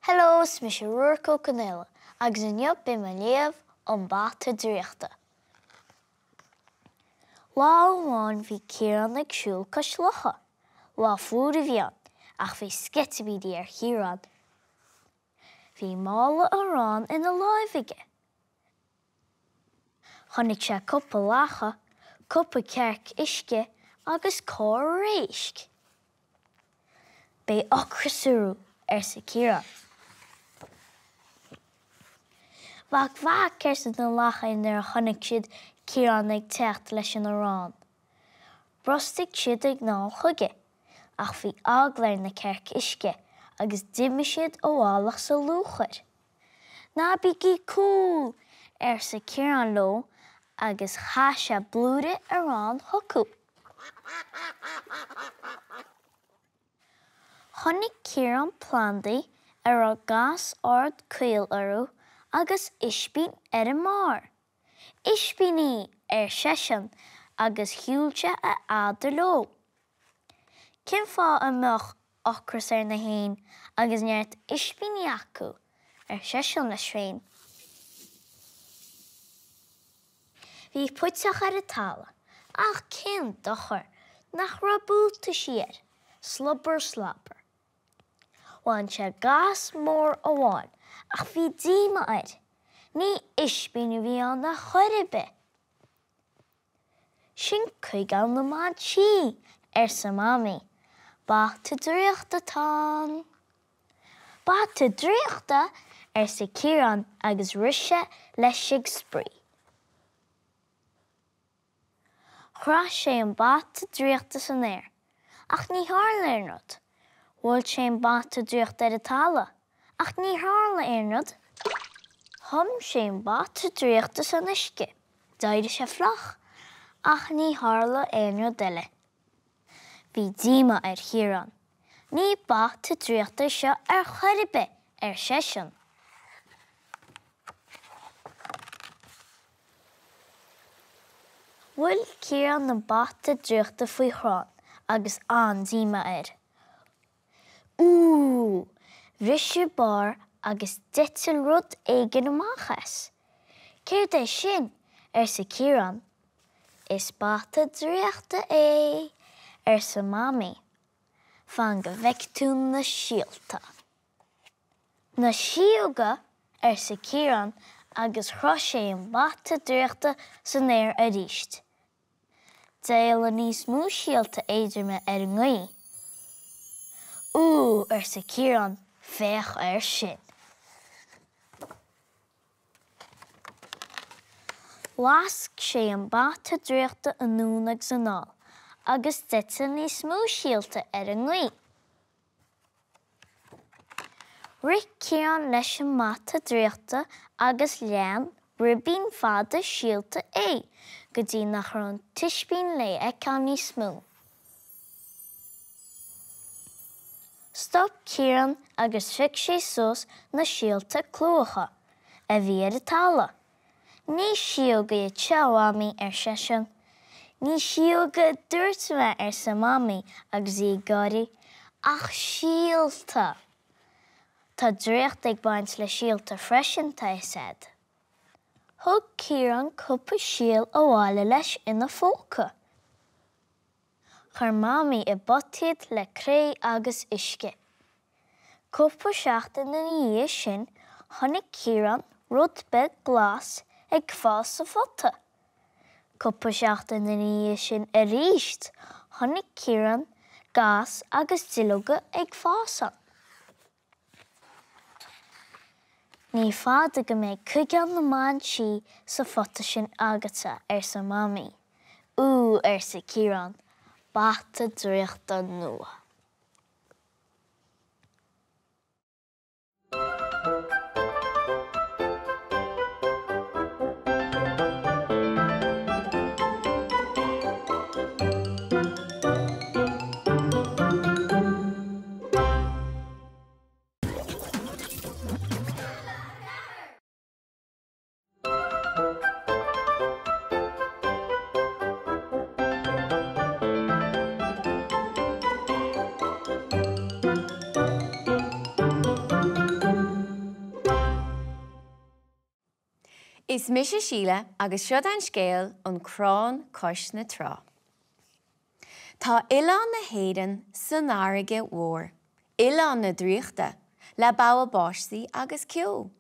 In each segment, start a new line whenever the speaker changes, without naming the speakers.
Hello, is mise Ruairc Ó Conaola agus inniu beidh mé ag léamh An Bata Draíochta. Lá amháin bhí Ciarán ag siúl cois locha. Lá fuar a bhí ann ach bhí sceitimíní ar Chiarán. Bhí mála aráin ina láimh aige. Chonaic sé cúpla lacha, cúpla cearc uisce agus corr éisc. Beidh ocras orthu, arsa Ciarán. Vac vac, arsa na lacha nuair a chonaic siad Ciarán ag teacht leis an arán. Bhrostaigh siad anall chuige, ach bhí eagla ar na cearca uisce agus d'imigh siad i bhfolach sa luachair. Ná bígí cúl! arsa Ciarán leo agus chaith sé blúire aráin chucu. Chonaic Ciarán plandaí a raibh gas ard caol orthu agus ispín ar a mbarr. Ispíní! ar seisean agus shiúil sé a fhad leo. Cén fáth a mbeadh ocras ar na héin agus neart ispíní acu, ar seisean leis féin. Bhí puiteach ar an talamh, ach cén dochar nach raibh buataisí air, slobar slabar. Bhain sé gas mór amháin ach bhí díoma air, ní ispín a bhí ann ar chor ar bith. Sin Coigeal na mBanSí, arsa Mamaí. Bata draíochta atá ann. Bata draíochta? arsa Ciarán agus rith sé leis ag spraoi. Chroith sé an bata draíochta san aer, ach ní tharla aon rud. Bhuail sé an bata draíochta ar an talamh, ach ní tharla aon rud. Thum sé an bata draíochta san uisce. D'éirigh sé fliuch, ach ní tharla aon rud eile. Bhí díomá ar Chiarán. Ní bata draíochta é seo ar chor ar bith, ar seisean. Bhuail Ciarán an bata draíochta faoi chrann agus an-díomá air. Úúú! Bhris a barr agus d'eitil rud éigin amach as. Céard é sin? arsa Ciarán. Is bata draíochta é, arsa Mamaí. Fan go bhfeicfidh tú na síolta. Na síóga? arsa Ciarán agus chroith sé an bata draíochta san aer arís. D'éalaigh níos mó síolta éadroma ar an ngaoth. Úúú, arsa Ciarán, féach air sin! Lasc sé an bata draíochta anonn agus anall agus d'eitil níos mó síolta ar an ngaoth. Rith Ciarán leis an mbata draíochta agus lean ribín fada síolta é go dtí nach raibh an t-ispín le feiceáil níos mó. Stop Ciarán agus phioc sé suas na síolta clúmhacha a bhí ar an talamh. Ní síóga iad seo, a Mhamaí, ar seisean. Ní síóga a dúirt mé, arsa Mamaí agus í ag gáirí, ach síolta! Tá draíocht ag baint le síolta freisin, tá a fhios a'd. Thug Ciarán cúpla síol abhaile leis ina phóca. Chuir Mamaí i bpota iad le cré agus uisce. Cúpla seachtain ina dhiaidh sin chonaic Ciarán rud beag glas ag fás sa phota. Cúpla seachtain ina dhiaidh sin arís chonaic Ciarán gas agus duilleoga ag fás ann. Ní fada go mbeidh Coigeal na mBan Sí sa phota sin agatsa, arsa Mamaí. Úúú, arsa Ciarán, bata draíochta nua.
Is mise Síle agus seod é an scéal An Crann Cois na Trá. Tá oileán na hÉireann san fharraige mhór, oileán na draíochta, le bogha báistí agus ceo.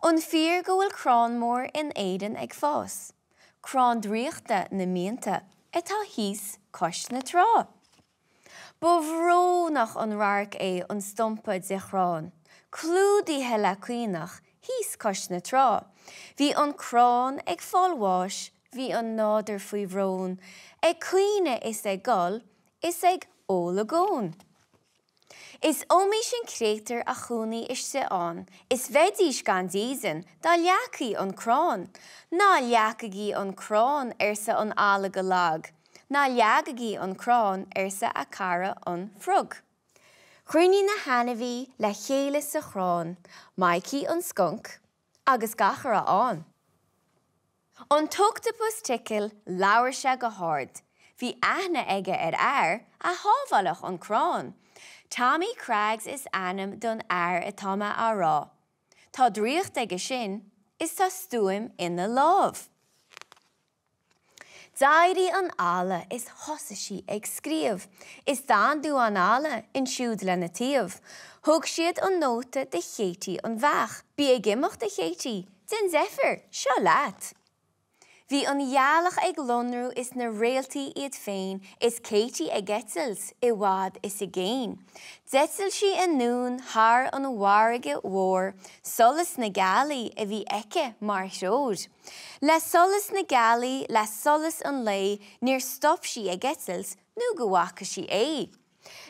An fíor go bhfuil crann mór in Éirinn ag fás? Crann draíochta na mianta atá thíos cois na trá. Ba bhrónach an radharc é an stumpa de chrann, clúdaithe le caonach, thíos cois na trá. Bhí an crann ag fáil bháis, bhí an nádúr faoi bhrón, ag caoineadh is ag gol is ag olagón. Is iomaí sin créatúr a chónaigh istigh ann, is bheidís gan dídean dá leagfaí an crann. Ná leagaigí an crann, arsa an eala go lag. Ná leagaigí an crann, arsa a cara an frog. Chruinnigh na hainmhithe le chéile sa chrann, Mikey an scunc, agus gach a raibh ann. An t-ochtapas Tickle, labhair sé go hard, bhí aithne aige ar fhear a shábhálfadh an crann. Tommy Craggs is ainm don fhear atá mé á rá. Tá draíocht aige sin is tá stuaim ina lámh. D'éirigh an eala is thosaigh sí ag scríobh. Is d'fhan Duán Alla ansiúd lena taobh. Thug siad an nóta do Chéití an bheach. Bí ag imeacht, a Chéití! Déan deifir! Seo leat! Bhí an ghealach ag lonrú is na réaltaí iad féin is Katie ag eitilt i bhfad is i gcéin. D'eitil sí anonn thar an bhfarraige mhór, solas na gealaí a bhí aici mar threoir. Le solas na gealaí, le solas an lae, níor stop sí ag eitilt nó go bhfaca sí é.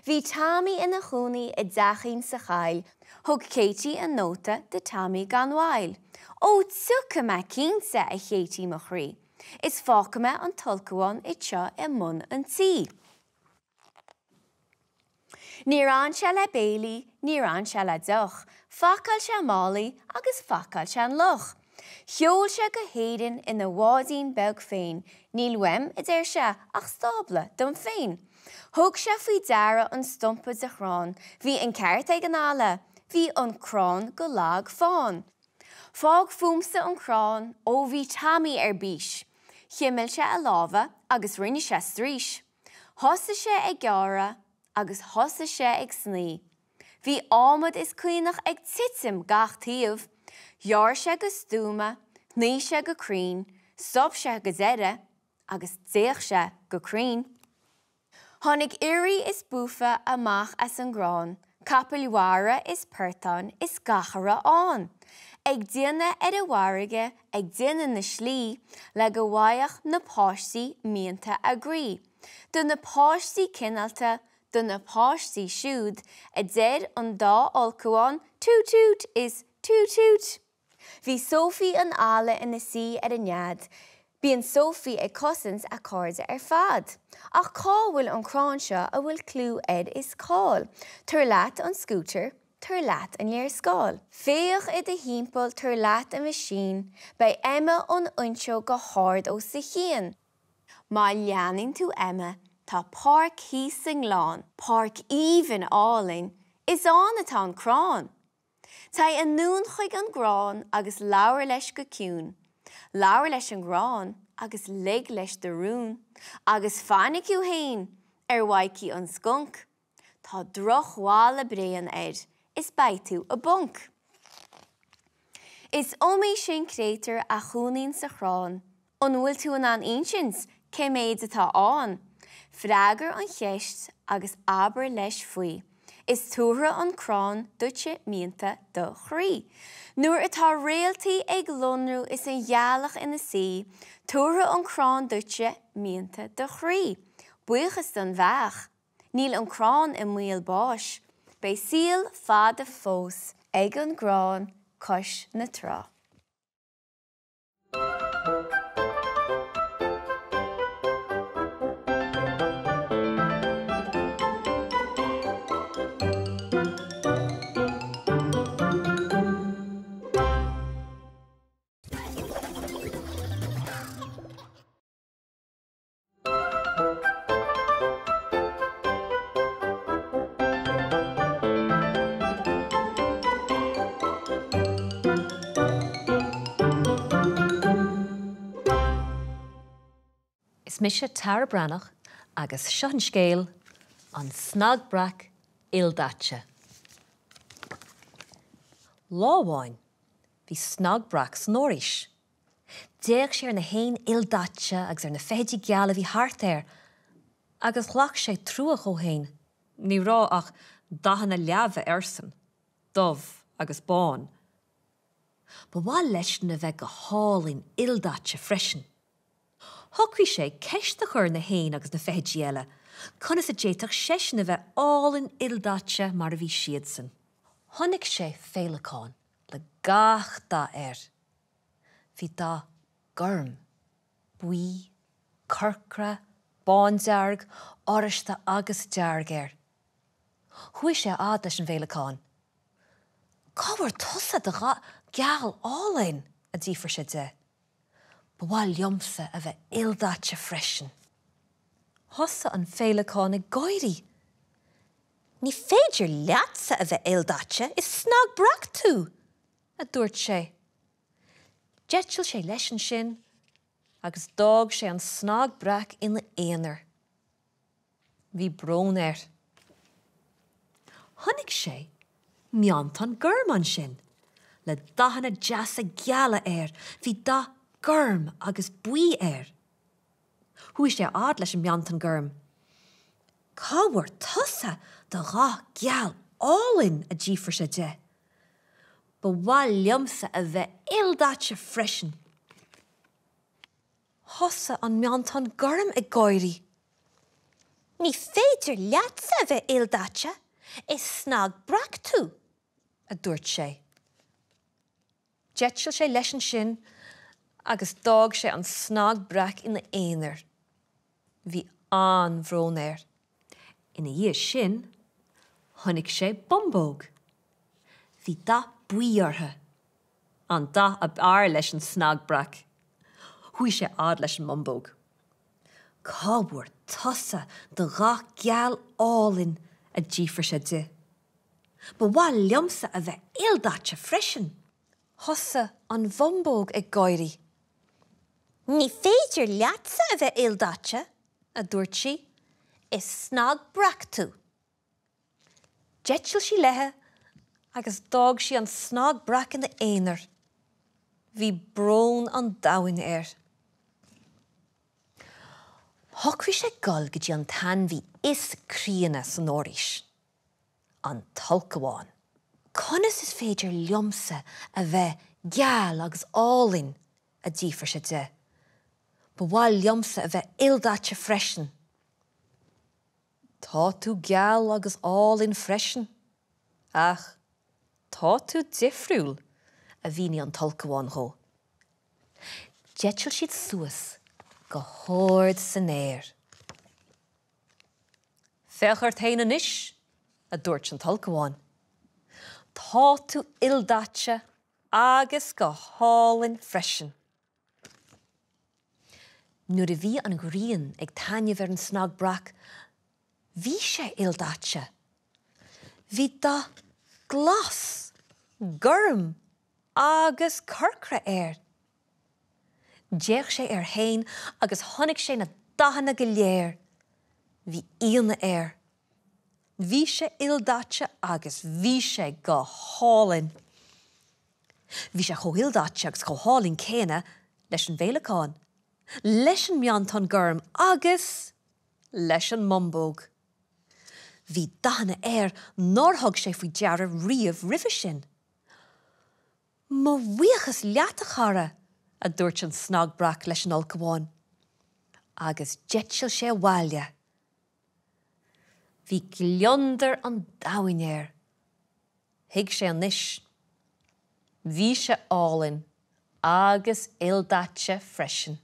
Bhí Tommy ina chónaí i dteachín sa choill. Thug Katie an nóta do Tommy gan mhoill. Ó, tiocfaidh mé cinnte, a Chéití mo chroí, is fágfaidh mé an t-ulchabhán anseo i mbun an tí. Níor fhan sé le béilí, níor fhan sé le deoch, phacáil sé a málaí agus phacáil sé an luch. Sheol sé go hÉirinn ina bháidín beag féin, níl uaim, a deir sé, ach stábla dom féin. Thug sé faoi deara an stumpa de chrann, bhí an ceart ag an eala, bhí an crann go lag fán. Fág fúmsa an crann, ó bhí Tommy ar bís. Chimil sé a lámha agus rinne sé straois. Thosaigh sé ag gearradh agus thosaigh sé ag snoí. Bhí adhmad is caonach ag titim gach taobh. Ghearr sé go stuama, shnoigh sé go cruinn, stop sé go deireadh agus d'fhéach sé go cruinn. Tháinig ioraí is buafa amach as an gcrann, capaill mhara is portáin is gach a raibh ann, ag déanamh ar an bhfarraige, ag déanamh na slí, le go bhfaigheadh na páistí mianta a gcroí. Do na páistí cineálta, Do na páistí siúd a deir an dá ulchabhán toot toot is toot toot. Bhí Sophie an eala ina suí ar a nead. Bíonn Sophie ag cosaint a cairde ar fad. Ach cá bhfuil an crann seo a bhfuil clú air is cáil? Tabhair leat an scútar, tabhair leat an léarscáil. Féach i do thimpeall, tabhair leat an meaisín, beidh Emma an fhuinseog go hard os do chionn. Má leanann tú Emma, tá páirc thíos sa ngleann, páirc aoibhinn álainn, is ann atá an crann. Téigh anonn chuig an gcrann agus labhair leis go ciúin. Labhair leis an gcrann agus lig leis do rún. Agus fainic thú fhéin ar Mhaidhcí an Scunc. Tá drochbholadh bréan air is beidh tú i bponc. Is iomaí sin créatúr a chónaíonn sa chrann, an bhfuil tú in ann insint cé méid atá ann? Freagair an cheist agus abair leis faoi, is tabharfaidh an crann duitse mianta do chroí. Nuair atá réaltaí ag lonrú is an ghealach ina suí, tabharfaidh an crann duitse mianta do chroí. Buíochas don bheach. Níl an crann i mbaol báis. Beidh saol fada fós ag an gcrann cois na trá. Is mise Tara Breathnach agus seo an scéal, An Snag Breac Ildaite. Lá amháin bhí Snag Breac san fhoraois. D'fhéach sé ar na héin ildaite agus ar na feithidí geala a bhí thart air agus ghlac sé trua dhó féin. Ní raibh ach dathanna leamha airsean, dubh agus bán. Ba mhaith leisean a bheith go hálainn ildaite freisin. Shocraigh sé ceist a chur ar na héin agus na feithidí eile, conas a d'fhéadfadh seisean a bheith álainn ildaite mar a bhí siadsan. Chonaic sé féileacán le gach dath air. Bhí dath gorm, buí, corcra, bándearg, oráiste agus dearg air. Chuaigh sé a fhad leis an bhféileacán. Cá bhfuair tusa do dhath geal álainn? a d'fhiafraigh sé de. Ba mhaith liomsa a bheith ildaite freisin. Thosaigh an féileacán ag gáirí. Ní féidir leatsa a bheith ildaite, is snag breac tú! a dúirt sé. D'eitil sé leis ansin agus d'fhág sé an snag breac ina aonar. Bhí brón air. Chonaic sé meantán gorm ansin, le dathanna deasa geala air, bhí dath gorm agus buí air. Chuaigh sé a fhad leis an meantán gorm. Cá bhfuair tusa do dhath geal álainn? a d'fhiafraigh sé de. Ba mhaith liomsa a bheith ildaite freisin. Thosaigh an meantán gorm ag gáirí. Ní féidir leatsa a bheith ildaite, is snag breac tú, a dúirt sé. D'eitil sé leis ansin agus d'fhág sé an snag breac ina aonar. Bhí an-bhrón air. Ina dhiaidh sin, chonaic sé bumbóg. Bhí dath buí uirthi. An dath ab fhearr leis an snag breac. Chuaigh sé a fhad leis an mbumbóg. Cá bhfuair tusa do dhath geal álainn? a d'fhiafraigh sé di. Ba mhaith liomsa a bheith ildaite freisin! Thosaigh an bhumbóg ag gáirí. Ní féidir leatsa a bheith ildaite, a dúirt sí, is snag breac tú. D'eitil sí léi agus d'fhág sí an snag breac ina aonar. Bhí brón an domhain air. Shocraigh sé dul go dtí an t-ainmhí is críonna san fhoraois, an t-ulchabhán. Conas is féidir liomsa a bheith geal agus álainn? a d'fhiafraigh sé de. Ba mhaith liomsa a bheith ildaite freisin. Tá tú geal agus álainn freisin, ach tá tú difriúil, a mhínigh an t-ulchabhán dhó. D'eitil siad suas go hard san aer. Féach ort féin anois, a dúirt an t-ulchabhán. Tá tú ildaite agus go hálainn freisin. Nuair a bhí an ghrian ag taitneamh ar an snag breac, bhí sé ildaite. Bhí dath glas, gorm agus corcra air. D'fhéach sé air féin agus chonaic sé na dathanna go léir. Bhí ionadh air. Bhí sé ildaite agus bhí sé go hálainn. Bhí sé chomh hildaite agus chomh hálainn céanna leis an bhféileacán, leis an meantán gorm agus leis an mbumbóg. Bhí dathanna air nár thug sé faoi deara riamh roimhe sin. Mo bhuíochas leat, a chara, a dúirt an snag breac leis an ulchabhán, agus d'eitil sé abhaile. Bhí gliondar an domhain air. Thuig sé anois. Bhí sé álainn agus ildaite freisin.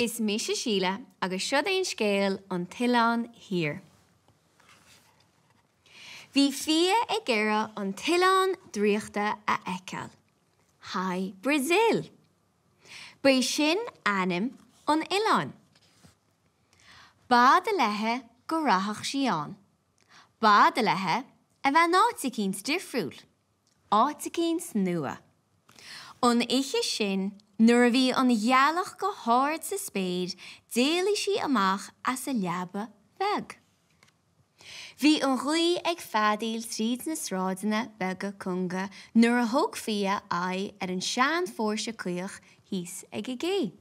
Is mise Síle agus seod é an scéal An tOileán Thiar. Bhí Fia ag iarraidh an t-oileán draíochta a fheiceáil. Hy Brasil! Ba é sin ainm an oileáin. B'fhada léithe go rachadh sí ann. B'fhada léithe a bheith in áit eicínt difriúil, áit eicínt nua. An oíche sin, nuair a bhí an ghealach go hard sa spéir, d'éalaigh sí amach as a leaba bheag. Bhí an ghaoth ag feadaíl tríd na sráideanna beaga cúnga nuair a thug Fia aghaidh ar an sean-phóirse caoch thíos ag an gcé.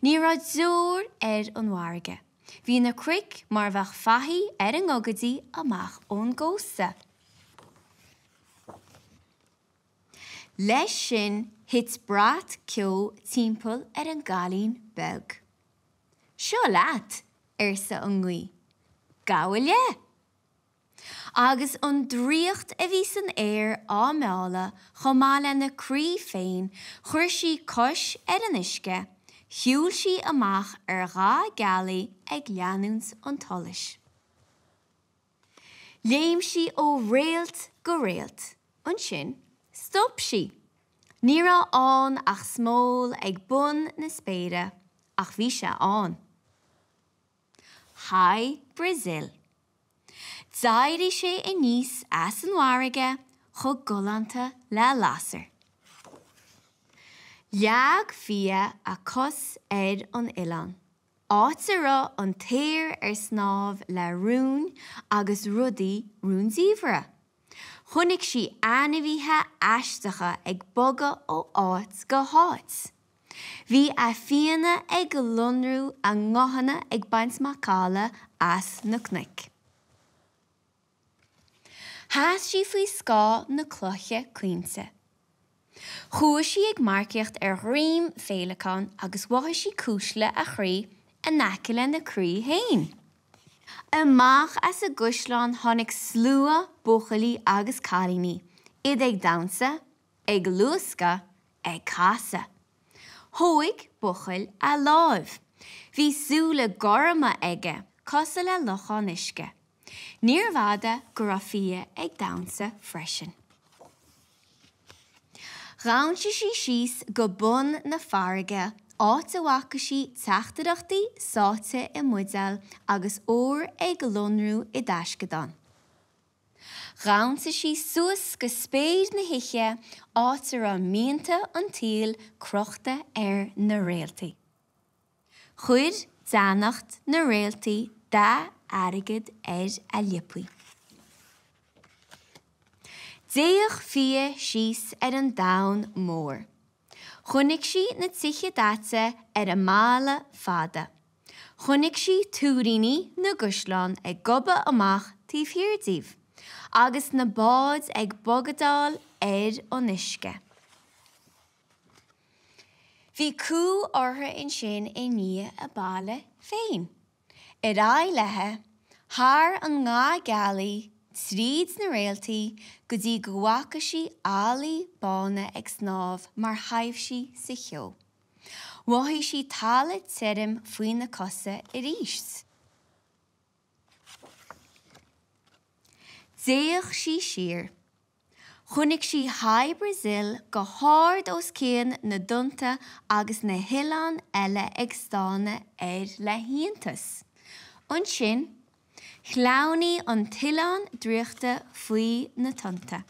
Ní raibh deoir ar an bhfarraige. Bhí na cnoic mar a bheadh fathaigh ar a ngogaidí amach ón gcósta. Leis sin thit brat ceo timpeall ar an gcailín beag. Seo leat! arsa an ghaoth. Gabh i leith! Agus an draíocht a bhí san aer á mealladh chomh maith lena croí féin, chuir sí cois ar an uisce, shiúil sí amach ar gha gealaí ag leanúint an tsolais. Léim sí ó réalt go réalt. Ansin, stop sí. Ní raibh ann ach smól ag bun na spéire, ach bhí sé ann. Hy Brasil. D'éirigh sé aníos as an bhfarraige chomh galánta le lasair. Leag Fia a cos ar an oileán. Áit a raibh an t-aer ar snámh le rúin agus rudaí rúndiamhra. Chonaic sí ainmhithe aisteacha ag bogadh ó áit go háit. Bhí a fianna ag lonrú a nguthanna ag baint macalla as na cnoic. Sheas sí faoi scáth na cloiche caointe. Chuaigh sí ag marcaíocht ar dhroim féileacáin agus mhothaigh sí cuisle a chroí in aice lena croí féin. Amach as an gcaisleán tháinig slua buachaillí agus cailíní, iad ag damhsa, ag luascadh, ag casadh. Thóig buachaill a láimh. Bhí súile gorma aige, cosúil le lochán uisce. Níorbh fhada go raibh Fia ag damhsa freisin. Dhamhsaigh sí síos go bun na farraige, áit a bhfaca sí teachtaireachtaí sáite i mbuidéil agus ór ag lonrú i dtaisceadáin. Dhamhsaigh sí suas go spéir na hoíche, áit a raibh mianta an tsaoil crochta ar na réaltaí. Chuir deannacht na réaltaí dath airgid ar a liopaí. D'fhéach Fia síos ar an domhan mór. Chonaic sí na tithe daite ar an mballa fada. Chonaic sí túiríní na gcaisleán ag gobadh amach taobh thiar díobh, agus na báid ag bogadáil ar an uisce. Bhí cumha uirthi ansin i ndiaidh a baile féin. Ar aghaidh léi, thar an nga gealaí, tríd na réaltaí, go dtí go bhfaca sí ealaí bána ag snámh mar thaibhsí sa cheo. Mhothaigh sí talamh tirim faoina cosa arís. D'fhéach sí siar. Chonaic sí Hy Brasil go hard os cionn na dtonnta agus na hoileáin eile ag stánadh air le hiontas. Ansin, shleamhnaigh an t-oileán draíochta faoi na tonnta.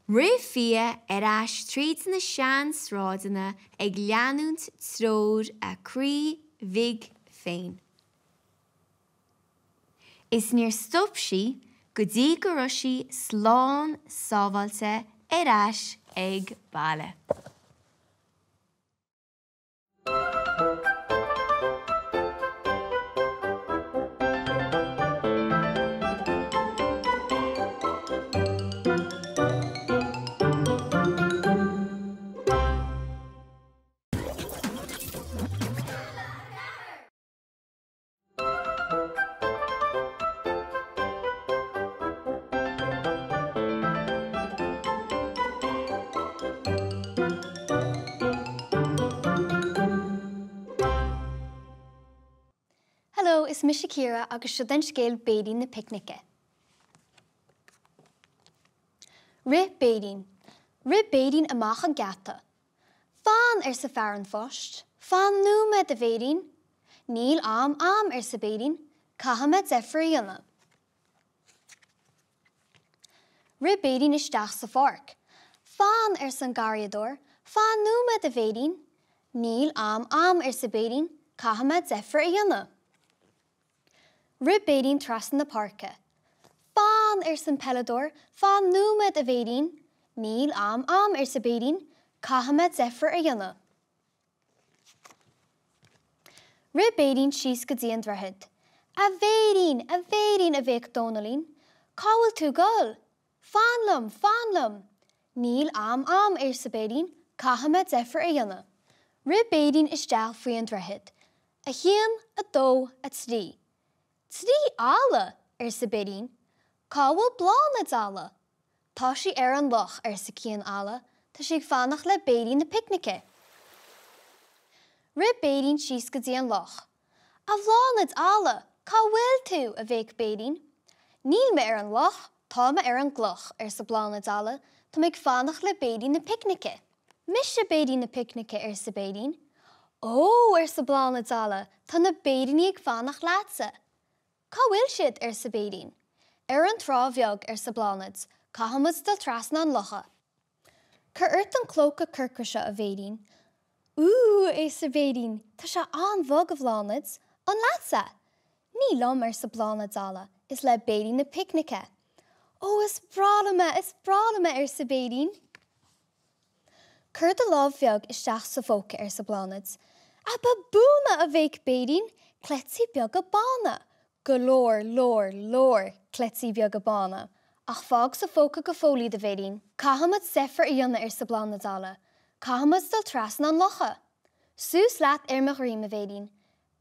Rith Fia ar ais tríd na seansráideanna ag leanúint treoir a croí bhig féin. Is níor stop sí go dtí go raibh sí slán sábháilte ar ais ag baile. Hello, is mise Ciara agus seo an scéal Béirín na Picnice. Rith Béirín. Rith Béirín amach an geata. Fan, arsa fear an phoist. Fan nóiméad, a Bhéirín. Níl am a'm, arsa Béirín. Caithfidh mé deifir a dhéanamh. Rith Béirín isteach sa pháirc. Fan, arsa an garraíodóir, fan nóiméad, a Bhéirín. Níl am a'm, arsa Béirín, caithfidh mé deifir a dhéanamh. Rith Béirín trasna na páirce. Fan, arsa an peileadóir, fan nóiméad, a Bhéirín. Níl am a'm, arsa Béirín, caithfidh mé deifir a dhéanamh. Rith Béirín síos go dtí an droichead. A Bhéirín! A Bhéirín! a bhéic Dónaillín. Cá bhfuil tú ag dul? Fan liom! Fan liom! Níl am a'm, arsa Béirín, caithfidh mé deifir a dhéanamh. Rith Béirín isteach faoi an droichead. A haon, a dó, a trí. Trí eala! arsa Béirín. Cá bhfuil Bláthnaid eala? Tá sí ar an loch, arsa Cian eala, tá sí ag fanacht le Béirín na Picnice. Rith Béirín síos go dtí an loch. A Bhláthnaid eala, cá bhfuil tú? a bhéic Béirín. Níl mé ar an loch, tá mé ar an gcloch, arsa Bláthnaid eala, tá mé ag fanacht le Béirín na Picnice. Mise Béirín na Picnice, arsa Béirín. Ó, arsa Bláthnaid eala, tá na béiríní ag fanacht leatsa. Cá bhfuil siad? arsa Béirín. Ar an trá bheag, arsa Bláthnaid, caithfidh muid dul trasna an locha. Cuir ort an clóca corcra seo, a Bhéirín. Ú, arsa Béirín, tá sé an-bhog, a Bhláthnaid. An leatsa? Ní liom, arsa Bláthnaid eala, is le Béirín na Picnice. Ó, is breá liom é, is breá liom é, arsa Béirín. Cuir do lámh bheag isteach sa phóca, arsa Bláthnaid. A ba búna! a bhéic Béirín, cleití beaga bána! Go leor, leor, leor cleití beaga bána! Ach fág sa phóca go fóill iad, a Bhéirín. Caithfidh muid deifir a dhéanamh, arsa Bláthnaid eala. Caithfidh muid dul trasna an locha. Suas leat ar mo dhroim, a Bhéirín.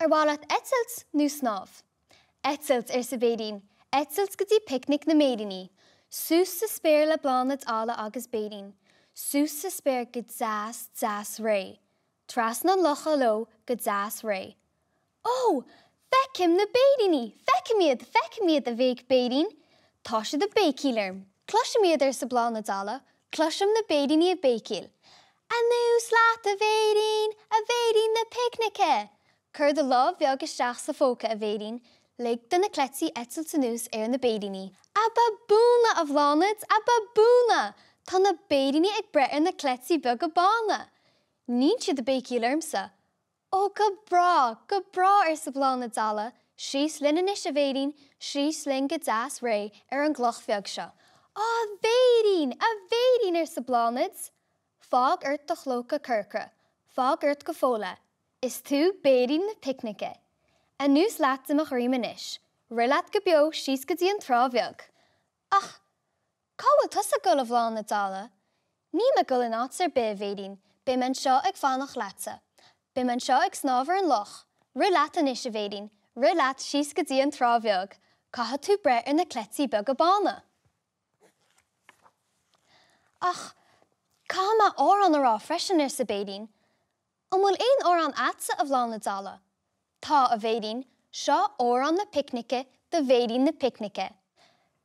Ar mhaith leat eitilt nó snámh? Eitilt, arsa Béirín, eitilt go dtí picnic na mbéiríní. Suas sa spéir le Bláthnaid eala agus Béirín. Suas sa spéir go deas, deas réidh. Trasna an locha leo go deas réidh. Ó! Feicim na béiríní! Feicim iad! Feicim iad! a bhéic Béirín. Tá siad ag béicíl orm. Cloisim iad, arsa Bláthnaid eala, cloisim na béiríní ag béicíl. Anuas leat, a Bhéirín! A Bhéirín na picnice! Cuir do lámh bheag isteach sa phóca, a Bhéirín, lig do na cleití eitilt anuas ar na béiríní. A ba búna, a Bhláthnaid, a ba búna! Tá na béiríní ag breith ar na cleití beaga bána! Níl siad ag béicíl ormsa. Ó, go breá, go breá, arsa Bláthnaid eala, síos linn anois, a Bhéirín, síos linn go deas réidh ar an gcloch bheag seo. Á, a Bhéirín, a Bhéirín, arsa Bláthnaid. Fág ort do chlóca corcra, fág ort go fóill é. Is tú Béirín na Picnice. Anuas leat de mo dhroim anois. Rith leat go beo síos go dtí an trá bheag. Ach, cá bhfuil tusa ag dul, a Bhláthnaid eala? Níl mé ag dul in áit ar bith, a Bhéirín, beidh mé anseo ag fanacht leatsa. Beidh mé anseo ag snámh ar an loch. Rith leat anois, a Bhéirín, rith leat síos go dtí an trá bheag. Caithfidh tú breith ar na cleití beaga bána. Ach, caithfidh mé amhrán a rá freisin, arsa Béirín. An bhfuil aon amhrán a'dsa, a Bhláthnaid eala? Tá, a Bhéirín, seo amhrán na picnice do Bhéirín na Picnice.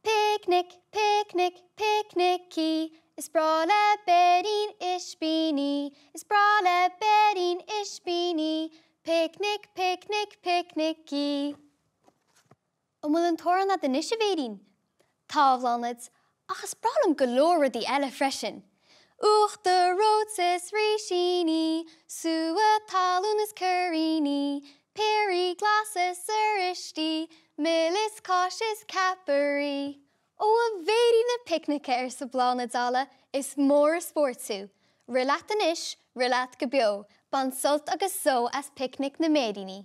Picnic, picnic, picnicí, is breá le Béirín ispíní, is breá le Béirín ispíní, picnic, picnic, picnicí. An bhfuil an t-amhrán a'd anois, a Bhéirín? Tá, a Bhláthnaid, ach is breá liom go leor rudaí eile freisin. Uachtar reoite is rísíní, sugha talún is cuiríní, piorraí glasa is oraistí, mil is cáis is ceapairí. Ó, a Bhéirín na Picnice, arsa Bláthnaid eala, is mór an spórt tú. Rith leat anois, rith leat go beo, bain sult agus só as picnic na mbéiríní.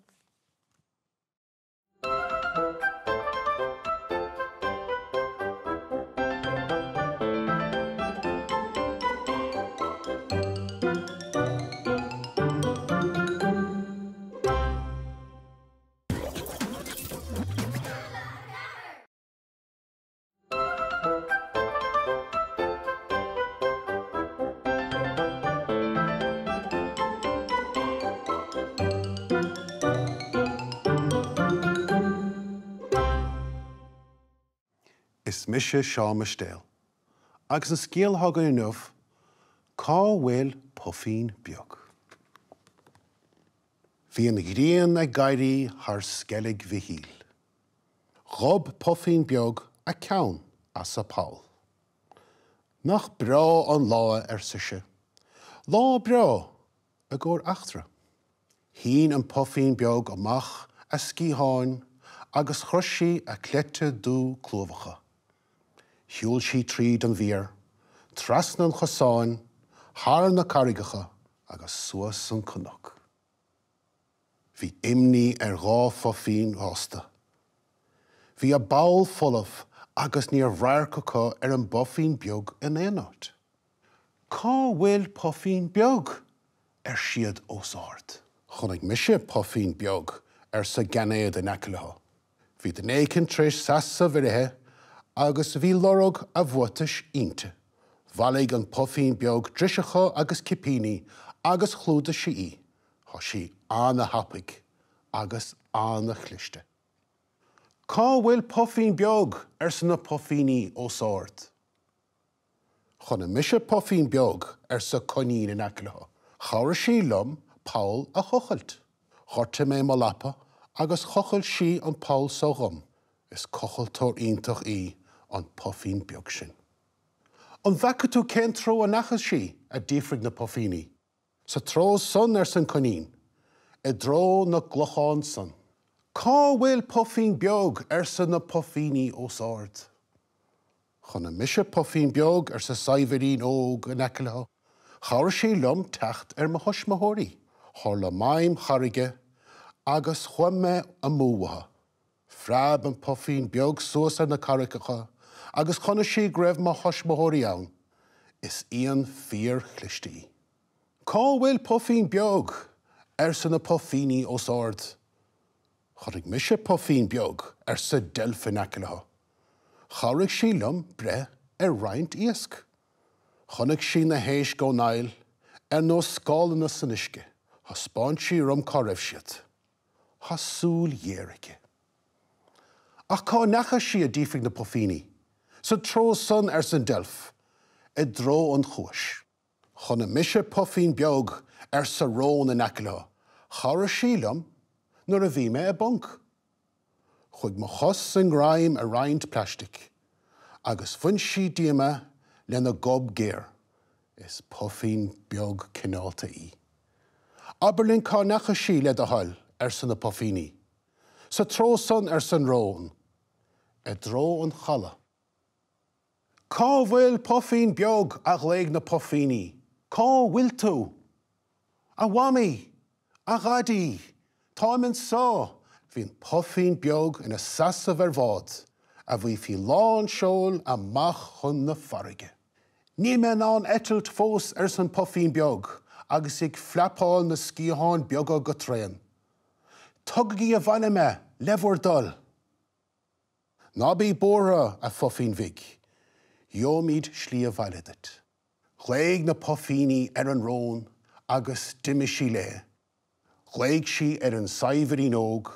Is mise Seán Mistéal, agus an scéal atá againn inniu, Cá bhfuil Puifín Beag? Bhí an ghrian ag éirí thar Sceilg Mhichíl. Ghob Puifín Beag a ceann as a poll. Nach breá an lá é, ar sise. Lá breá i gcomhair eachtra. Shín an Puifín Beag amach a sciatháin agus chroith sí a cleite dubh clúmhacha. Shiúil sí tríd an bhféar, trasna an chosáin, thar na carraigeacha agus suas an cnoc. Bhí imní ar dha phuifín fhásta. Bhí a bpoll folamh agus ní raibh radharc acu ar an bPuifín Beag in aon áit. Cá bhfuil Puifín Beag? ar siad os ard. Chonaic mise Puifín Beag, arsa Geainéad in aice leo. Bhí duine éicint tar éis seasamh uirthi agus bhí lorg a bhuatais inti. Bhailigh an Puifín Beag driseacha agus cipíní agus chlúdaigh sí í. Tá sí ana-thapaidh agus ana-chliste. Cá bhfuil Puifín Beag? arsa na puifíní os ard. Chonaic mise Puifín Beag, arsa coinín in aice leo. Chabhraigh sí liom poll a thochailt. Ghortaigh mé mo lapa agus thochail sí an poll so dhom. Is cochaltóir iontach í an Puifín Beag sin. An bhfeaca tú cén treo a ndeachaigh sí? a d'fhiafraigh na puifíní. Sa treo san, arsa an coinín. I dtreo na gclochán san. Cá bhfuil Puifín Beag? arsa na puifíní os ard. Chonaic mise Puifín Beag, arsa saidhbhéirín óg in aice leo. Chabhraigh sí liom teacht ar mo thuismitheoirí. Tharla maidhm charraige agus chuaigh mé amú uathu. Phreab an Puifín Beag suas ar na carraigeacha agus chonaic sí go raibh mo thuismitheoirí ann. Is éan fíorchliste í. Cá bhfuil Puifín Beag? arsa na puifíní os ard. Chonaic mise Puifín Beag, arsa deilf in aice leo. Chabhraigh sí liom breith ar roinnt iasc. Chonaic sí na héisc ón aill, ar nós scáileanna san uisce. Thaispeáin sí dhom cá raibh siad. Tá súil ghéar aici. Ach cá ndeachaigh sí? a d'fhiafraigh na puifíní. Sa treo san, arsa an deilf. I dtreo an chuais. Chonaic mise Puifín Beag, arsa rón in aice leo. Chabhraigh sí liom nuair a bhí mé i bponc. Chuaigh mo chos i ngreim ar roinnt plaistic agus bhain sí díom é lena gob géar. Is puifín beag cineálta í. Abair linn cá ndeachaigh sí, le do thoil, arsa na puifíní. Sa treo san, arsa an rón. I dtreo an chalaidh. Cá bhfuil Puifín Beag? a ghlaoigh na puifíní. Cá bhfuil tú? A Mhamaí! A Dhaidí! Táim anseo! Bhí an Puifín Beag ina seasamh ar bhád a bhí faoi lán seoil amach chun na farraige. Níl mé in ann eitilt fós, arsa an Puifín Beag agus í ag fleapáil na sciatháin beaga go tréan. Tugaigí abhaile mé, le bhur dtoil! Ná bí buartha, a Phuifín Bhig, gheobhaimid slí abhaile duit. Ghlaoigh na puifíní ar an rón agus d'imigh sí léi. Ghlaoigh sí ar an saidhbhéirín óg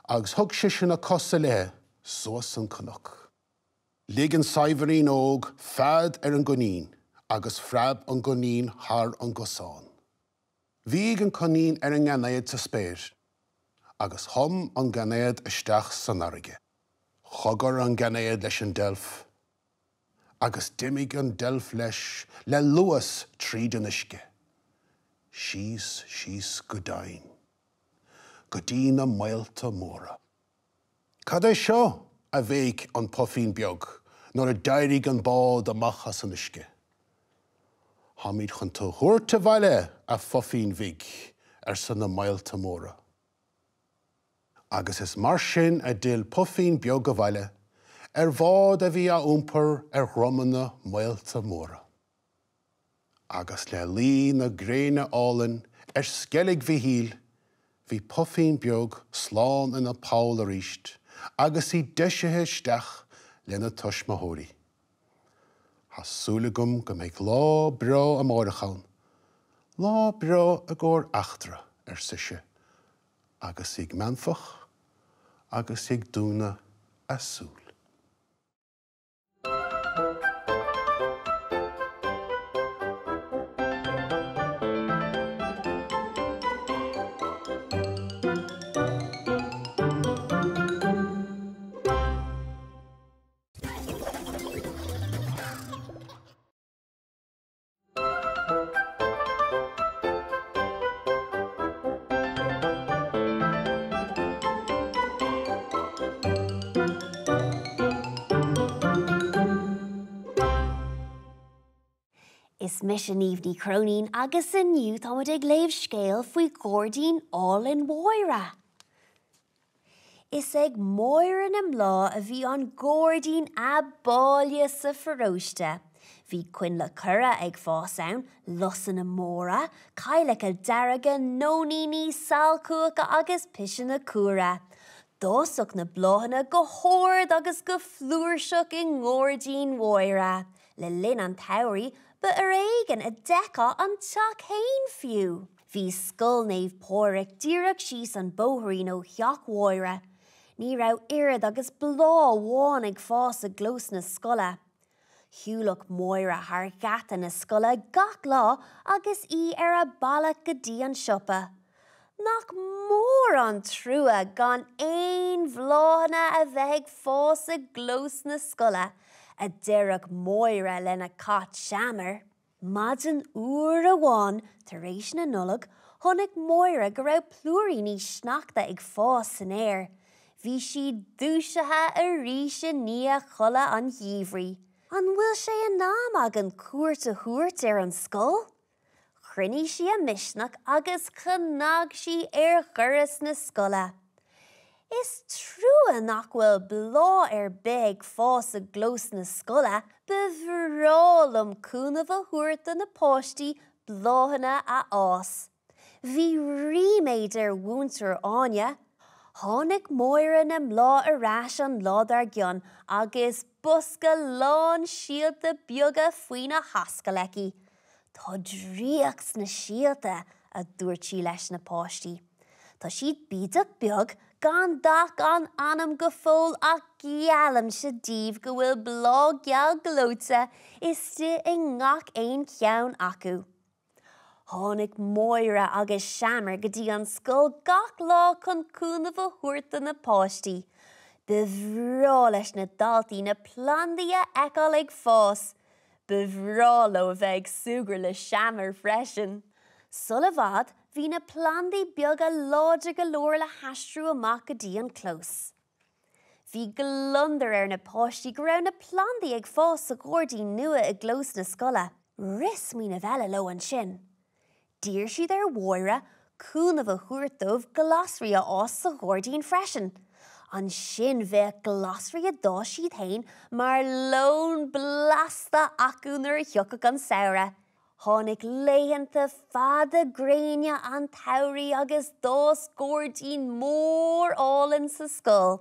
agus thug seisean a cosa léi suas an cnoc. Lig an saidhbhéirín óg fead ar an gcoinín agus phreab an coinín thar an gcosán. Bhíog an coinín ar an ngainéad sa spéir agus thum an gainéad isteach san fharraige. Chogar an gainéad leis an deilf agus d'imigh an deilf leis le luas tríd an uisce, síos, síos go domhain, go dtí na maolta móra. Cad é seo? a bhéic an Puifín Beag nuair a d'éirigh an bád amach as an uisce. Táimid chun tú thabhairt abhaile, a Phuifín Bhig, arsa na maolta móra. Agus is mar sin a d'fhill Puifín Beag abhaile, ar bhád a bhí á iompar ar dhromanna maolta móra. Agus le luí na gréine álainn ar Sceilg Mhichíl, bhí Puifín Beag slán ina poll arís agus í deisithe isteach lena tuismitheoirí. Tá súil agam go mbeidh lá breá amáireach ann, lá breá i gcomhair eachtra, ar sise, agus í ag meanfach agus í ag dúnadh a súl.
Is mise Niamh Ní Chróinín agus inniu táimid ag léamh scéal faoi ghairdín álainn Mháire. Is ag Máire na mBláth a bhí an gairdín ab áille sa pharóiste. Bhí coinnle corra ag fás ann, lusanna móra, cailleacha dearga, nóiníní, sailchuacha agus piseanna cumhra. D'fhásfadh na bláthanna go hard agus go flúirseach i ngairdín Mháire. Le linn an tsamhraidh, ba ar éigean a d'fheicfeá an teach fhéin fiú. Bhí Scoil Naomh Pádraig díreach síos an bóithrín ó theach Mháire. Ní raibh oiread agus bláth amháin ag fás i gclós na scoile. Shiúlfadh Máire thar gheata na scoile gach lá agus í ar a bealach go dtí an siopa. Nach mór an trua gan aon bhláthanna a bheith ag fás i gclós na scoile, a deireadh Máire lena cat Seamar. Maidin fhuar amháin tar éis na Nollag, chonaic Máire go raibh plúiríní sneachta ag fás san aer. Bhí sí dúisithe arís i ndiaidh chodladh an gheimhridh. An bhfuil sé in am againn cuairt a thabhairt ar an scoil? Chruinnigh sí a misneach agus chnag sí ar dhoras na scoile. Is trua nach bhfuil bláth ar bith ag fás i gclós na scoile, ba bhreá liom cúnamh a thabhairt do na páistí bláthanna a fhás. Bhí ríméad ar Mhúinteoir Áine. Tháinig Máire na mBláth ar ais an lá dár gcionn agus bosca lán síolta beaga faoina hascaill aici. Tá draíocht sna síolta, a dúirt sí leis na páistí. Tá siad bídeach beag, gan dath gan anam go fóill ach geallaimse daoibh go bhfuil bláth geal gleoite istigh i ngach aon cheann acu. Tháinig Máire agus Seamar go dtí an scoil gach lá chun cúnamh a thabhairt do na páistí. Ba bhreá leis na daltaí na plandaí a fheiceáil ag fás. Ba bhreá leo a bheith ag súgradh le Seamar freisin. Sula bhfad, bhí na plandaí beaga láidir go leor le haistriú amach go dtí an clós. Bhí gliondar ar na páistí go raibh na plandaí ag fás sa ghairdín nua i gclós na scoile. Rith smaoineamh eile leo ansin. D'iarr siad ar Mháire cúnamh a thabhairt dóibh glasraí a fhás sa ghairdín freisin. Ansin bheadh glasraí a d'fhás siad féin mar lón blasta acu nuair a thiocfadh an samhradh. Tháinig laethanta fada gréine an tsamhraidh agus d'fhás gairdín mór álainn sa scoil.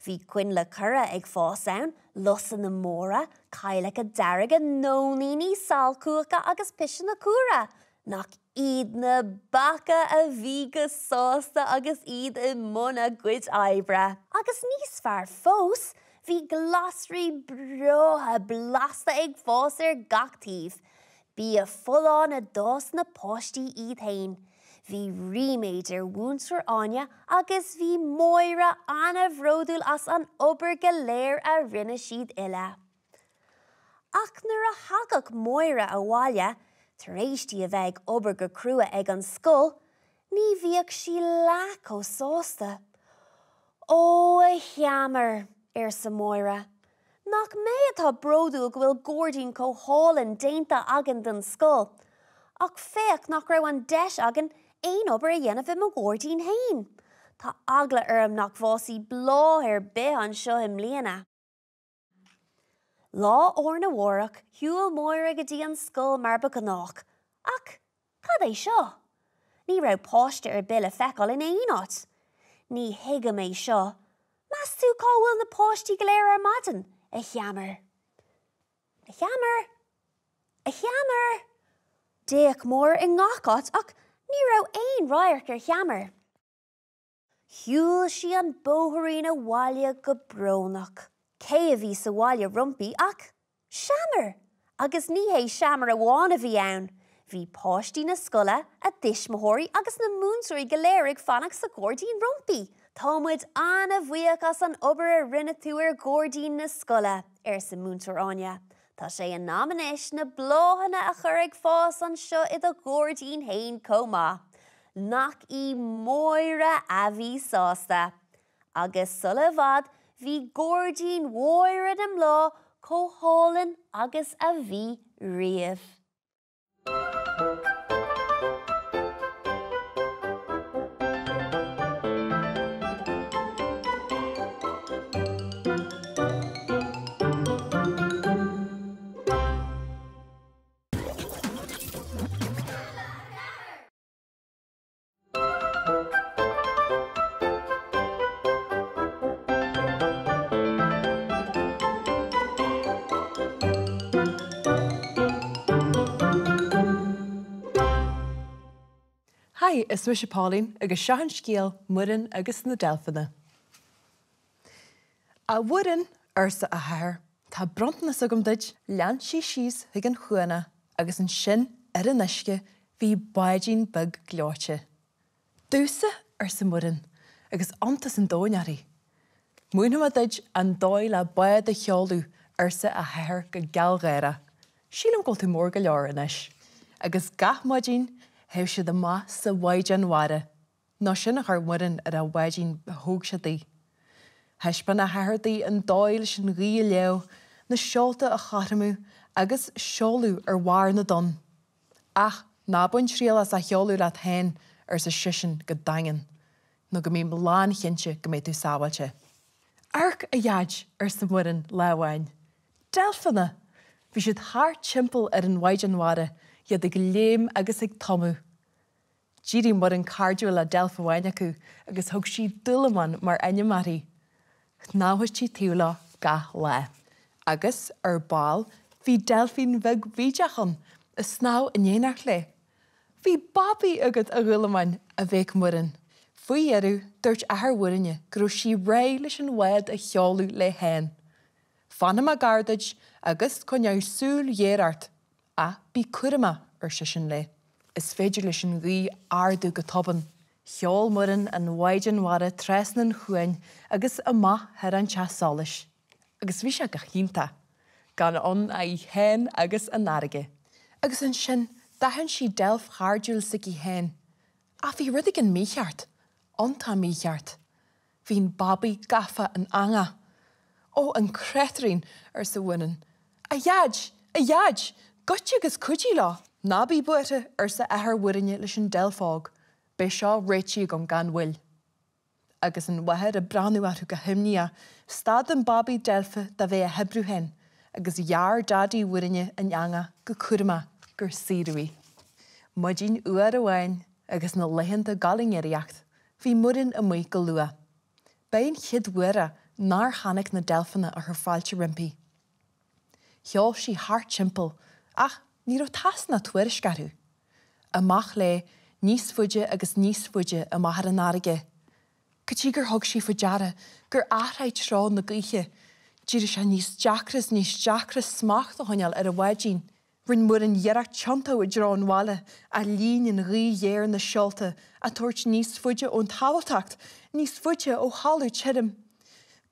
Bhí coinnle corra ag fás ann, lusanna móra, cailleacha dearga, nóiníní, sailchuacha agus piseanna cumhra. Nach iad na beacha a bhí go sásta agus iad i mbun a gcuid oibre! Agus níos fearr fós, bhí glasraí breátha blasta ag fás ar gach taobh. Bia folláin a d'fhás na páistí iad fhéin. Bhí ríméad ar Mhúinteoir Áine agus bhí Máire ana-bhródúil as an obair go léir a rinne siad uile. Ach nuair a thagadh Máire abhaile, tar éis di a bheith ag obair go crua ag an scoil, ní bhíodh sí leath chomh sásta. Ó, a Sheamair, arsa Máire, nach mé atá bródúil go bhfuil gairdín chomh hálainn déanta againn don scoil, ach féach nach raibh an deis againn aon obair a dhéanamh i mo ghairdín fhéin. Tá eagla orm nach bhfásfaidh bláth ar bith anseo i mbliana. Lá arna mhárach, shiúil Máire go dtí an scoil mar ba ghnách. Ach cad é seo? Ní raibh páiste ar bith le feiceáil in aon áit. Ní thuigim é seo. Meas tú cá bhfuil na páistí go léir ar maidin, a Sheamair? A Sheamair! A Sheamair! D'fhéach Máire i ngach áit ach ní raibh aon radharc ar Sheamar. Shiúil sí an bóithrín abhaile go brónach. Cé a bhí sa bhaile roimpi ach Seamar! Agus ní hé Seamar amháin a bhí ann. Bhí páistí na scoile, a dtuismitheoirí agus na múinteoirí go léir ag fanacht sa ghairdín roimpi. Tá muid an-bhuíoch as an obair a rinne tú ar ghairdín na scoile, arsa Múinteoir Áine. Tá sé in am anois na bláthanna a chur ag fás anseo i do ghairdín fhéin chomh maith. Nach í Máire a bhí sásta! Agus sula i bhfad bhí gairdín Mháire na mBláth chomh hálainn agus a bhí riamh.
Haigh, is mise Pauline agus seo an scéal Muireann agus na Deilfeanna. A Mhuireann, arsa a hathair, tá bronntanas agam duit. Lean sí síos chuig an chuan agus ansin ar an uisce bhí báidín beag gleoite. Domhsa? arsa Muireann agus iontas an domhain uirthi. Múinfidh mé duit an dóigh le bád a sheoladh, arsa a hathair go gealgháireach. Sílim go bhfuil tú mór go leor anois. Agus gach maidin théadh siad amach sa mhaighdean mhara, nó sin a chuir Muireann ar an bháidín a thóg sé di. Thaispeáin a hathair di an dóigh leis an ghaoth a léamh, na seolta a chothromú agus seoladh ar bharr na dtonn. Ach ná bain triail as a sheoladh leat féin, arsa seisean go daingean, nó go mbím lánchinnte go mbeidh tú sábháilte. Amharc, a Dhaid, arsa Muireann lá amháin. Deilfeanna! Bhí siad thart timpeall ar an mhaighdean mhara, iad ag léim agus ag tumadh. D'éirigh Muireann cairdiúil le deilf amháin acu agus thug sí Dúlamán mar ainm uirthi. Shnámhadh sí taobh leo gach lá. Agus, ar ball, bhí deilfín bheag bhídeach ann, ag snámh in éineacht léi. Bhí babaí agat, a Dhúlamáin, a bhéic Muireann. Faoi dheireadh, dúirt athair Mhuirinne go raibh sí réidh leis an bhád a sheoladh léi féin. Fanfaidh mé gar duit agus coinneoidh súil ghéar ort, ach bí cúramach, ar seisean léi. Is féidir leis an ghaoth ardú go tobann. Sheol Muireann an mhaighdean mhara trasna an chuain agus amach thar an teach solais. Agus bhí sé go hiontach, gan ann ach í féin agus an fharraige. Agus ansin d'aithin sí deilf chairdiúil s'aici féin. Ach bhí rud éigin mícheart, iontach mícheart. Bhí an babaí gafa in eangach. Ó, an créatúirín! arsa Muireann. A Dhaid! A Dhaid! Goitse agus cuidigh leo! Ná bí buartha, arsa athair Mhuirinne leis an deilf óg, beidh seo réitithe agam gan mhoill. Agus an mháthair ag breathnú orthu go himníoch, stad an babaí deilfe de bheith á hoibriú féin agus ghearr Daidí Mhuirinne an eangach go cúramach gur saoradh í. Maidin fhuar amháin agus na laethanta ag dul i ngiorraíocht, Bhí Muireann amuigh go luath. B'é an chéad uair é nár chonaic na deilfeanna a chuir fáilte roimpi. Sheol sí thart timpeall ach ní raibh tásc ná tuairisc orthu. Amach léi níos faide agus níos faide amach ar an fharraige, go dtí gur thug sí faoi deara gur athraigh treo na gaoithe. D'éirigh sé níos deacra is níos deacra smacht a choinneáil ar an bháidín. Rinne Muireann iarracht tiontú i dtreo an bhaile, ach líon an ghaoth ghéar na seolta, á dtabhairt níos faide ón tsábháilteacht, níos faide ó thalamh tirim.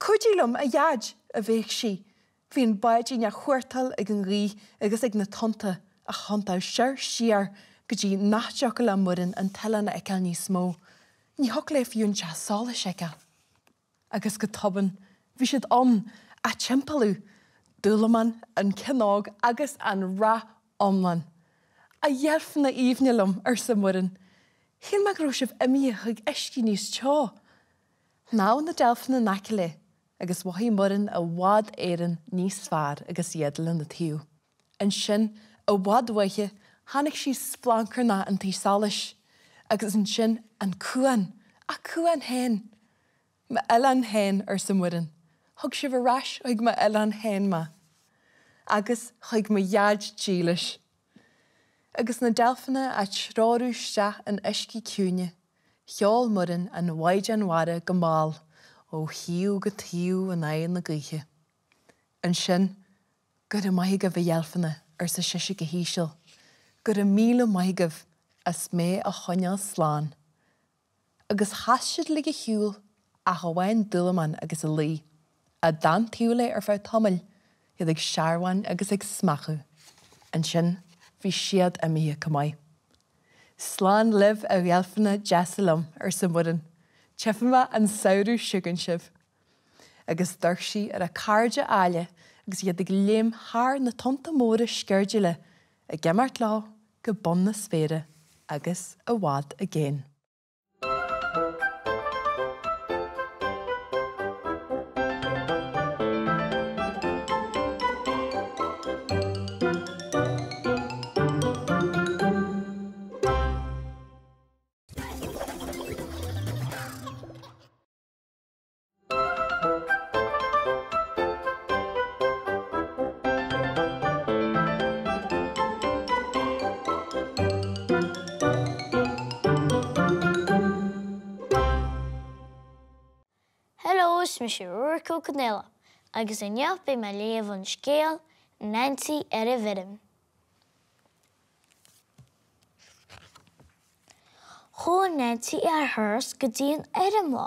Cuidigh liom, a Dhaid! a bhéic sí. Bhí an báidín á chuartáil ag an ghaoth agus ag na tonnta, á thiontú soir siar go dtí nach dtiocfadh le Muireann an t-oileán a fheiceáil níos mó. Ní thiocfadh léi fiú an teach solais a fheiceáil. Agus go tobann, bhí siad ann, á dtimpeallú, Dúlamán, an ceann óg agus an rath iomlán. A dheilfeanna aoibhne liom, arsa Muireann, shíl mé go raibh sibh imithe chuig uiscí níos teo. Shnámh na deilfeanna in aice léi agus mhothaigh Muireann i bhfad Éireann níos fearr agus iad lena taobh. Ansin, i bhfad uaithi, chonaic sí splancarnach an tí solais, agus ansin an cuan, a cuan féin! M'oileán féin, arsa Muireann. Thug sibh ar ais chuig m'oileán féin mé. Agus chuig mo dhaid dílis. Agus na deilfeanna á dtreorú isteach in uiscí ciúine, sheol Muireann an mhaighdean mhara go mall ó thaobh go taobh in aghaidh na gaoithe. Ansin, Go raibh maith agaibh, a dheilfeanna, arsa sise go híseal. Go raibh míle maith agaibh as mé a choinneáil slán. Agus chas siad uilig ar shiúl, ach amháin Dúlamán agus a laoi, a d'fhan taobh léi ar feadh tamaill, iad ag searbháin agus ag smeachadh. Ansin bhí siad imithe chomh maith. Slán libh, a dheilfeanna deasa liom, arsa Muireann. Tchífidh mé an samhradh seo chugainn sibh. Agus d'amharc sí ar a cairde áille agus iad ag léim thar na tonnta móra sceirdiúla, ag imeacht leo go bun na spéire agus i bhfad i gcéin.
Is mise Ruairc Ó Conaola agus inniu beidh mé ag léamh an scéal Neansaí ar an bhFeirm. Chuaigh Neansaí ar thuras go dtí an fheirm lá.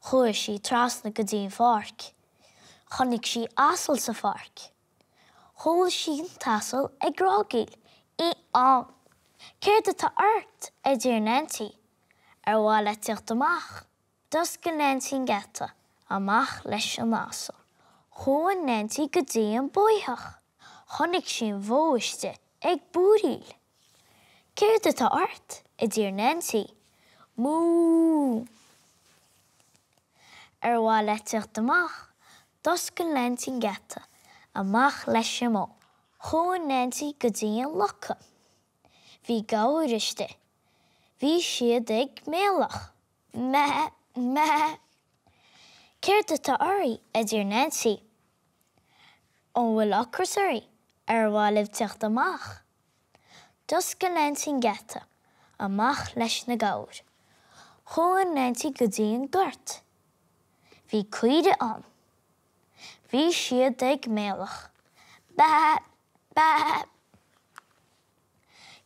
Chuaigh sí trasna go dtí an pháirc. Chonaic sí asal sa pháirc. Chuala sí an t-asal ag geogaíl, Í-á! Céard atá ort? a deir Neansaí. Ar mhaith leat teacht amach? D'oscail Neansaí an geata. Amach leis an asal. Chuaigh Neansaí go dtí an bóitheach. Chonaic sí an bhó istigh ag búiríl. Céard atá ort? a deir Neansaí. Mú! Ar mhaith leat teacht amach? D'oscail Neansaí an geata. Amach leis an mbó. Chuaigh Neansaí go dtí an loca. Bhí gabhair istigh. Bhí siad ag méileach. Mé! Mé! Céard atá oraibh? a deir Neansaí. An bhfuil ocras oraibh? Ar mhaith libh teacht amach? D'oscail Neansaí an geata. Amach leis na gabhair. Chuaigh Neansaí go dtí an gort. Bhí caoirigh ann. Bhí siad ag méileach. Baa! Baa!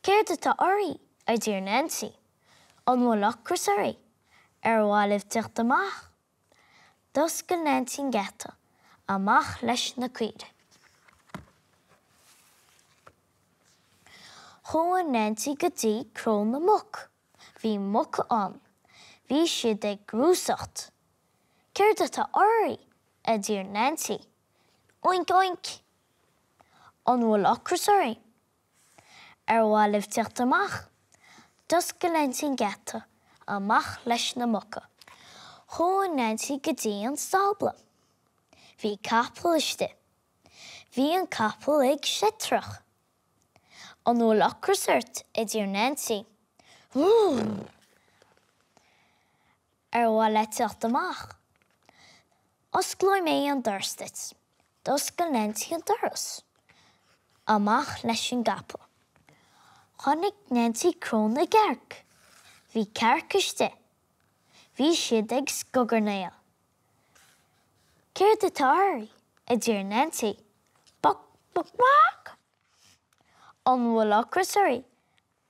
Céard atá oraibh? a deir Neansaí. An bhfuil ocras oraibh? Ar mhaith libh teacht amach? D'oscail Neansaí an geata. Amach leis na caoirigh. Chuaigh Neansaí go dtí cró na muc. Bhí muca ann. Bhí siad ag gnúsacht. Céard atá oraibh? a deir Neansaí. Oink oink! An bhfuil ocras oraibh? Ar mhaith libh teacht amach? D'oscail Neansaí an geata. Amach leis na muca. Chuaigh Neansaí go dtí an stábla. Bhí capall istigh. Bhí an capall ag seitreach. An bhfuil ocras ort? a deir Neansaí. Bhú! Ar mhaith leat teacht amach? Osclóidh mé an doras duit. D'oscail Neansaí an doras. Amach leis an gcapall. Chonaic Neansaí cró na gcearc. Bhí cearca istigh. Bhí siad ag scogarnaíl. Céard atá oraibh? a deir Neansaí. Boc, boc, boc! An bhfuil ocras oraibh?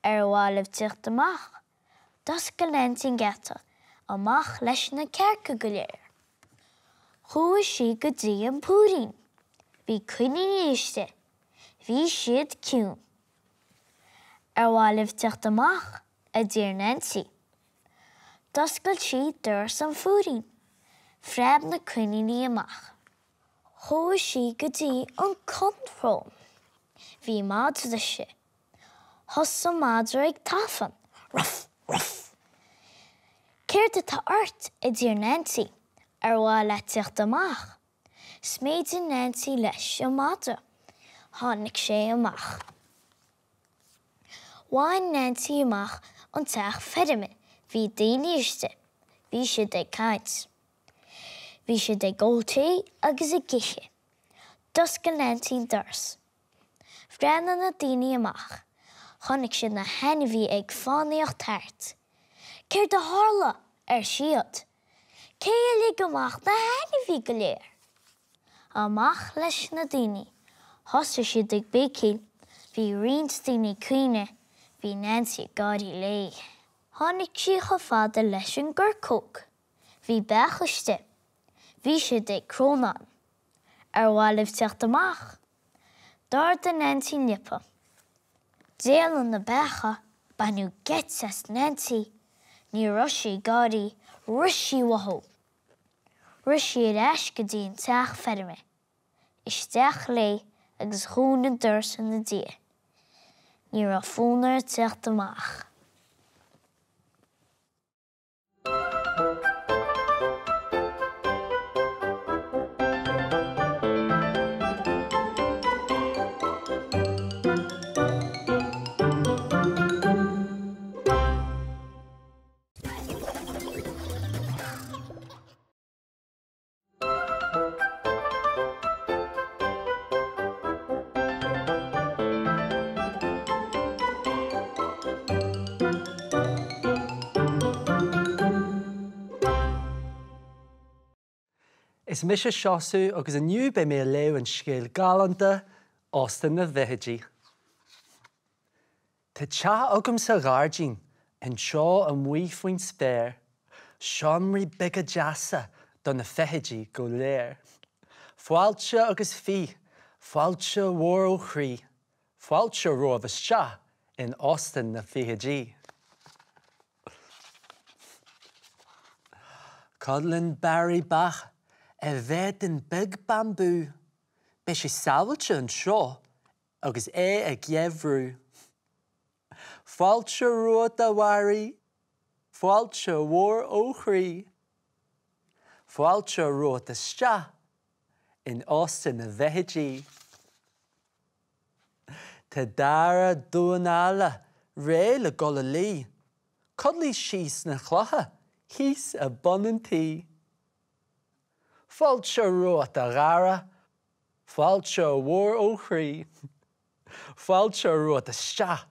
Ar mhaith libh teacht amach? D'oscail Neansaí an geata. Amach leis na cearca go léir. Chuaigh sí go dtí an púirín. Bhí coiníní istigh. Bhí siad ciúin. Ar mhaith libh teacht amach? a deir Neansaí. D'oscail sí doras an phúirín. Phreab na coiníní amach. Chuaigh sí go dtí an conrón. Bhí madra istigh. Thosaigh an madra ag tafann. Ruf! Ruf! Céard atá ort? a deir Neansaí. Ar mhaith leat teacht amach? Sméideann Neansaí leis an madra. Tháinig sé amach. Bhain Neansaí amach an teach feirme. Bhí daoine istigh. Bhí siad ag caint. Bhí siad ag ól tae agus ag ithe. D'oscail Neansaí an doras. Bhreathnaigh na daoine amach. Chonaic siad na hainmhithe ag fánaíocht thart. Céard a tharla? ar siad. Cé a lig amach na hainmhithe go léir? Amach leis na daoine. Thosaigh siad ag béicíl. Bhí roinnt daoine ag caoineadh. Bhí Neansaí ag gáirí léi. Tháinig sí chomh fada leis an gcoircóg. Bhí beacha istigh. Bhí siad ag crónán. Ar mhaith libh teacht amach? D'ardaigh Neansaí an liopa. D'éalaigh na beacha, baineadh geit as Neansaí. Ní raibh sí ag gáirí, rith sí uathu. Rith sí ar ais go dtí an teach feirme. Isteach léi agus dhún an doras ina diaidh. Ní raibh fonn uirthi teacht amach.
Is mise Seosamh agus inniu beidh mé ag léamh an scéal galánta, Óstán na bhFeithidí. Tá teach agam sa ghairdín, anseo amuigh faoin spéir, seomraí beaga deasa do na feithidí go léir. Fáilte agus fith, fáilte mhór ó chroí, fáilte romhaibh isteach in Óstán na bhFeithidí. Codlaíonn Barry Bach i bhféadan beag bambú. Beidh sé sábháilte anseo agus é ag geimhriú. Fáilte romhat a Bharry, fáilte mhór ó chroí. Fáilte romhat isteach in Óstán na bhFeithidí. Tá Dara Dúnála réidh le dul a luí. Codlóidh sí sna clocha thíos i bun an tí. Fáilte romhat a Dhara, fáilte mhór ó chroí. Fáilte romhat isteach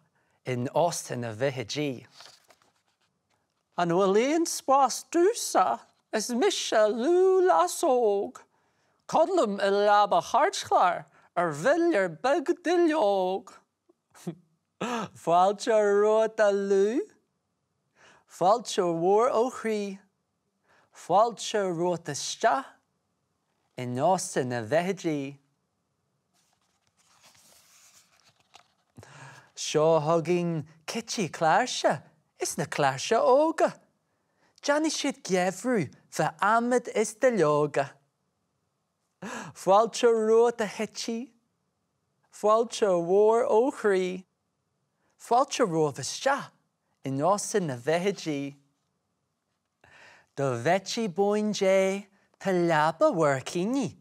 in Óstán na bhFeithidí. An bhfuil aon spás domhsa? Is mise Lú Lasóg. Codlaim i leaba chairtchláir ar bhilear beag duilleog. Fáilte romhat a Lú. Fáilte mhór ó chroí. Fáilte romhat isteach in Óstán na bhFeithidí. Seo chugainn Cití Cláirse is na cláirse óga. Déanfaidh siad geimhriú fá adhmad is duilleoga. Fáilte romhat a Chití, fáilte mhór ó chroí, fáilte romhaibh isteach in Óstán na bhFeithidí. Do Bheití Bóin Dé tá leaba bhuaircíní,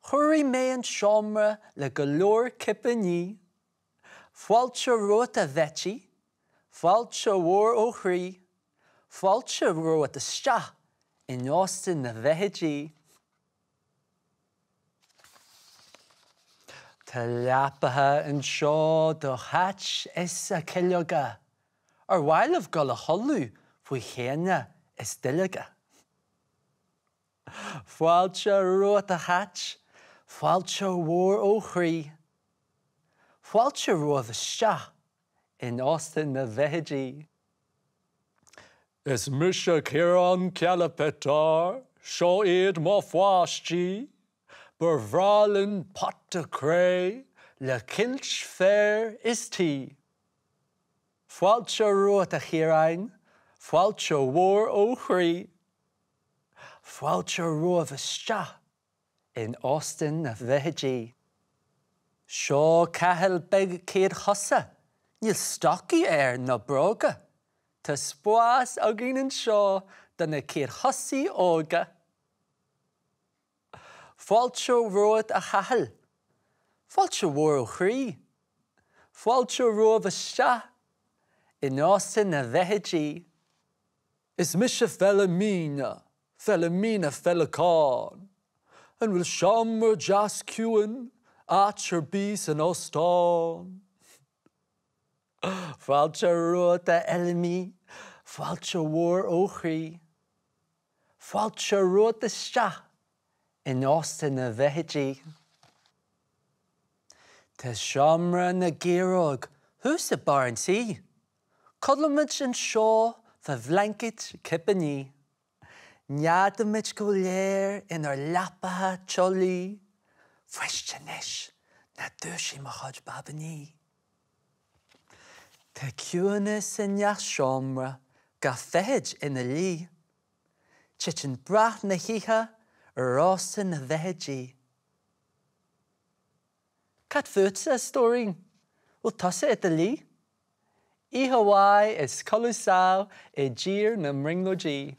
chóirigh mé an seomra le go leor cipíní. Fáilte romhat a Bheití, fáilte mhór ó chroí, fáilte romhat isteach in Óstán na bhFeithidí. Tá leapacha anseo do chait is a cuileoga. Ar mhaith libh dul a chodladh faoi chéanna is duilleoga? Fáilte romhat a chait, fáilte mhór ó chroí. Fáilte romhaibh isteach in Óstán na bhFeithidí. Is mise Ciarán Cealla Petar, seo iad mo pháistí. Ba bhreá linn pota cré le cuilt féir is tuí. Fáilte romhat a Chiaráin, fáilte mhór ó chroí. Fáilte romhaibh isteach in Óstán na bhFeithidí. Seo Cathal beag céadchosa, níl stocaí air ná bróga. Tá spás againn anseo do na céadchosaí óga. Fáilte romhat a Chathail. Fáilte mhór ó chroí. Fáilte romhaibh isteach in Óstán na bhFeithidí. Is mise Philomena, Philomena Féileacán. An bhfuil seomra deas ciúin áit ar bith san óstán? Fáilte romhat a Fheilimí, fáilte mhór ó chroí. Fáilte romhat isteach in Óstán na bhFeithidí. Tá seomra na gciaróg thuas i barr an tí. Codlaímid anseo fá bhlaincéid cipíní. Neadaímid go léir inár leapacha teolaí. Fuist anois, ná dúisigh mo chuid baibíní. Tá ciúnas i ngach seomra, gach feithid ina luí. Titeann brat na hoíche ar Óstán na bhFeithidí. Cad fútsa, a stóirín? Bhfuil tusa i do luí? Oíche mhaith is codladh sámh i dtír na mbrionglóidí.